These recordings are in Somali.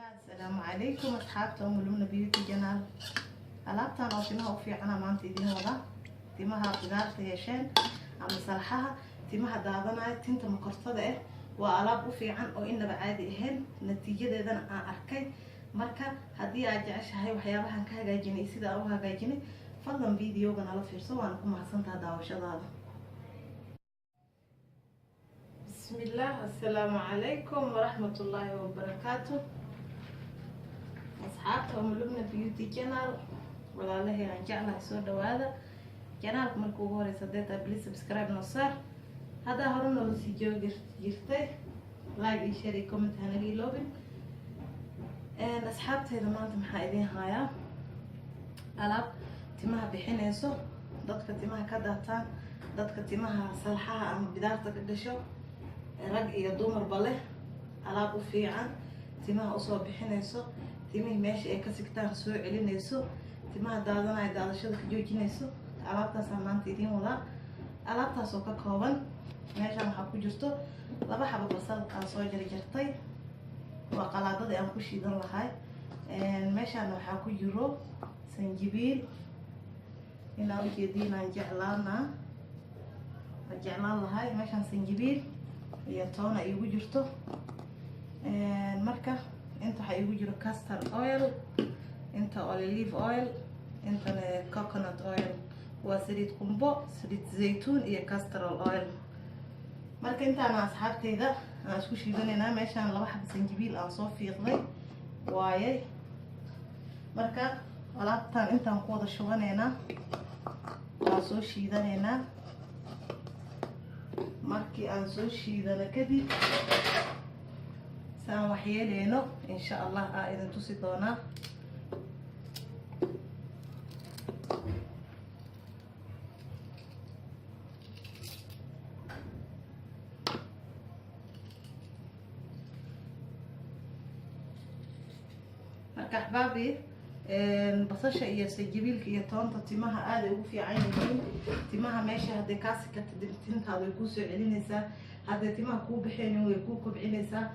Asalaamu calaykum, asxaabta Umulumna Beauty Channel. Alaabtan oo timaha u fiicana maanta idiin wada. Timaha bidaarta yeesheen ama salxaha, timaha daadanaya, tinta makortada ah, waa alaab u fiican oo inaba caadi ahayn, natiijadeedana aan arkay. Marka haddii aad jeceshahay waxyaabahan ka hagaajinay, sida aan u hagaajinay, fadlan videoga nala fiirso. Waana ku mahadsantaha daawashadaada. Bismillaah. Assalaamu calaykum waraxmatullaahi wabarakaatu, asxaabta Umulubna Beauty Channel, walaalahii aan jeclahay, soo dhawaada channelka. Marka ugu horeysa deeta, please subscribe noo saar. Haddaa hore noola sii joogi jirtay, like iyo share iyo comment hanaga iloobin. Asxaabteyda, maanta maxaa idiin hayaa? Alaab timaha bixineyso, dadka timaha ka daataan, dadka timaha salxaha ama bidaarta ka gasho, rag iyo dumarba leh. Alaab u fiican, timaha usoo bixineyso, timihii meesha ay ka sigtaan soo celineyso, timaha daadanaya daadashada ka joojineyso. Alaabtaasaa maanta idiin wadaa. Alaabtaas oo ka kooban, meeshaan waxaa ku jirto laba xabo basal aan soo jarjartay, waa qalaadadii aan ku shiidan lahay. Meeshaan waxaa ku jiro sanjibiil, inaa ujeediin aan jeclaana aan jeclaan lahay. Meeshaan sanjibiil iyo toona iigu jirto. Marka inta waxaa iigu jiro castor oil, inta olive oil, intana coconut oil. Waa saliid qumbo, saliid zaytuun iyo castor oil. Marka intaana, asxaabteyda, aan isku shiidanaynaa. Meeshaan laba xabo sanjibiil aan soo fiiqday waayay. Marka alaabtaan intaan ku wada shubanaynaa, waan soo shiidanaynaa. Markii aan soo shiidano kadib, saan wax yeeleyno, insha Allah, aa idin tusi doonaa. Marka axbaabi, basasha iyo sanjabiilka iyo toonta timaha aaday ugu fiican yihiin. Timaha meesha hadday kaasi karta, tintaada way kuusoo celinaysaa. Hadday timaha kuu baxeynin, way kuu kobcinaysaa.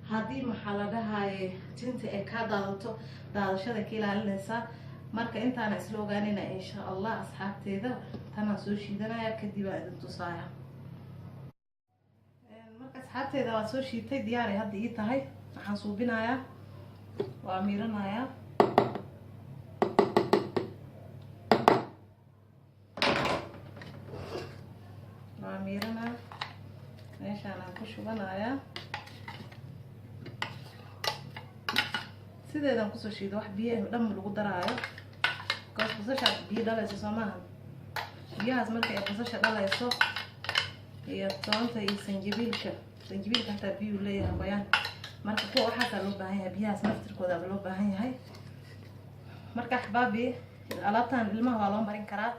Haddii, maxaa la dhahaye, tinta ay kaa daadato, daadashada ka ilaalinaysaa. Marka intaana isla ogaanayna, insha Allah. Asxaabteeda, tanaan soo shiidanaya, kadib aa idin tusaaya. Marka asxaabteeda, waa soo shiitay, diyaaray hadda ii tahay. Waxaan suubinayaa, waa miiranayaa. Waa miiranaa, meeshaan aan ku shubanayaa. Sideedaan kusoo shiido, wax biyo dhan lagu daraayo, because basashaad biyo dhalayso, soo maaha? Biyahaas marka ay basasha dhalayso iyo toonta iyo sanjabiilka, sanjabiilka hataa biyuu leeyahay, qoyaan. Marka kuwa waxaasaa loo baahan yahay, biyahaas naftirkoodaaba loo baahan yahay. Marka axbaabi, alaabtan ilmaha waa loo marin karaa.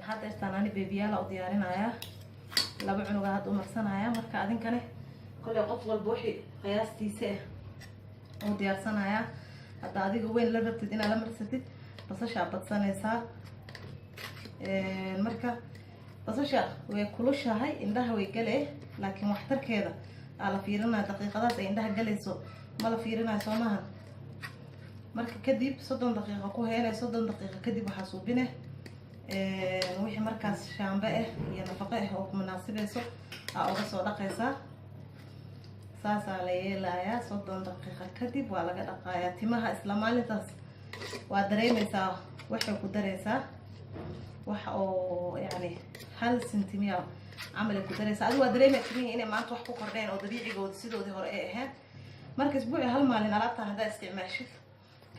Hadda irtaan ani babyyaala u diyaarinayaa, laba cunuga hadda u marsanaya. Marka adinkane kolley qof walba wixii qiyaastiisa ah uu diyaarsanayaa. Hadda adiga weyn la rabtid inaad la marsatid, basashaa badsanaysaa. Marka basasha way kulushahay, indhaha way galee, laakiin waxtarkeeda aa la fiirinaya. Daqiiqadaas ay indhaha galayso ma la fiirinayo, soo maaha? Marka kadib 30 daqiiqa ku heenay. 30 daqiiqa kadib waxaa suubine wixii markaas shaambe ah iyo nafaqo ah oo ku munaasibayso aa uga soo dhaqaysaa. Saasaa la yeelayaa. 30 daqiiqa kadib waa laga dhaqayaa timaha. Isla maalintaas waa dareemeysaa waxay ku dareysaa, wax oo yani hal sentimiya camal ay ku dareysaa. Adigu waa dareemaya timihii inay maanta wax ku kordheen oo dabiicigooda sidoodii hore ay ahayn. Marka isbuuci hal maalin alaabtan haddaa isticmaashid,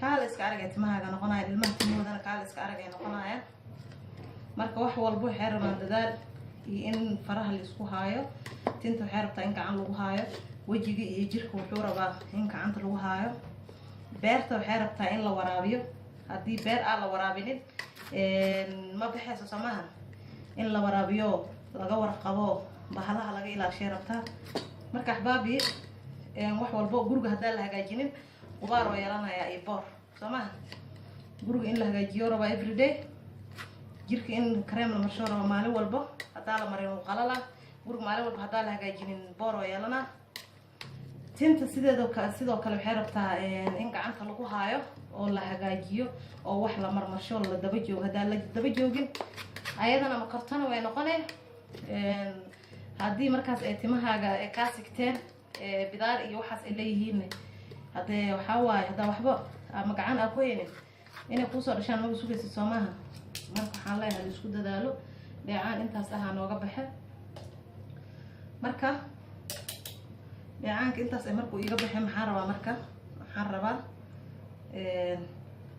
kaala iska aragay timahaaga noqonaya, ilmaha timahoodana kaala iska aragay noqonaya. Marka wax walba waxay rabaan dadaal iyo in faraha la isku haayo. Tinta waxay rabtaa in gacan lagu haayo, wejiga iyo jirka wuxuu rabaa in gacanta lagu haayo. Beerta waxay rabtaa in la waraabiyo. Haddii beer aan la waraabinin, ma baxayso, soo maaha? In la waraabiyo, laga warqabo, bahalaha laga ilaashay rabtaa. Marka axbaabi, wax walbo guriga haddaan la hagaajinin, qubaar oo yeelanaya iyo boor, soo maha? Guriga in la hagaajiyo rabaa everyday. Jirka in kareem la marsho rabo maalin walbo. Haddaa la marin, wuu qalala. Guriga maalin walba haddaa la hagaajinin, boor oo yeelana. Tinta sideedo sidoo kale waxay rabtaa in gacanta lagu haayo oo la hagaajiyo oo wax la marmarsho, la daba joogo. Haddaan la daba joogin, ayadana makartona way noqone. Haddii markaas ay timahaaga ay kaa sigteen, bidaar iyo waxaas ay leeyihiin, haddee waxaa waaye haddaa waxba ama gacan aa ku haynin, inay kuusoo dhashaan maba sugaysid, soo maaha? Marka waxaan leeyahay la isku dadaalo. Dheecaan intaas ahaa nooga baxe. Marka dheecaanka intaas ay markuu iiga baxe, maxaan rabaa? Marka waxaan rabaa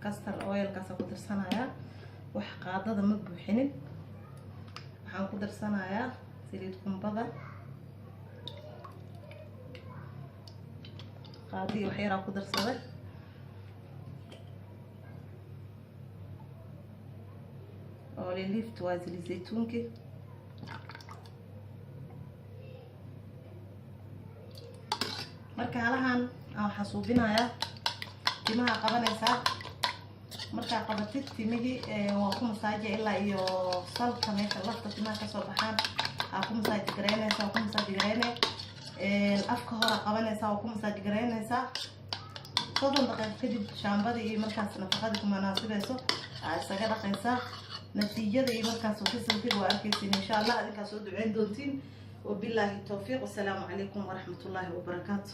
castor oilkaasa ku darsanayaa. Wax qaadada ma buuxinin. Waxaan ku darsanayaa saliid qumbada, qaadii wax yaraa ku darsaday. Olilift waa saliid zaytuunki. Marka halahan aan waxaan suubinayaa, timaha qabanaysaa. Markaa qabatid timihii, waa ku masaaja ilaa iyo salka, meesha lafta timaha kasoo baxaan aa ku masaaji garaynaysaa, waa ku masaaji garayne. Afka hora qabanaysaa, waa ku masaaji garaynaysaa. 30 daqiiqo kadib shaambadii iyo markaas nafaqadii ku munaasibayso aa isaga dhaqaysaa. Natiijada iyo markaas kasantiga waa arkaysiin, insha Allah. Adinkaa soo duceyn doontiin. Wabilaahi towfiiq, wasalaamu calaykum waraxmat ullaahi wabarakaatu.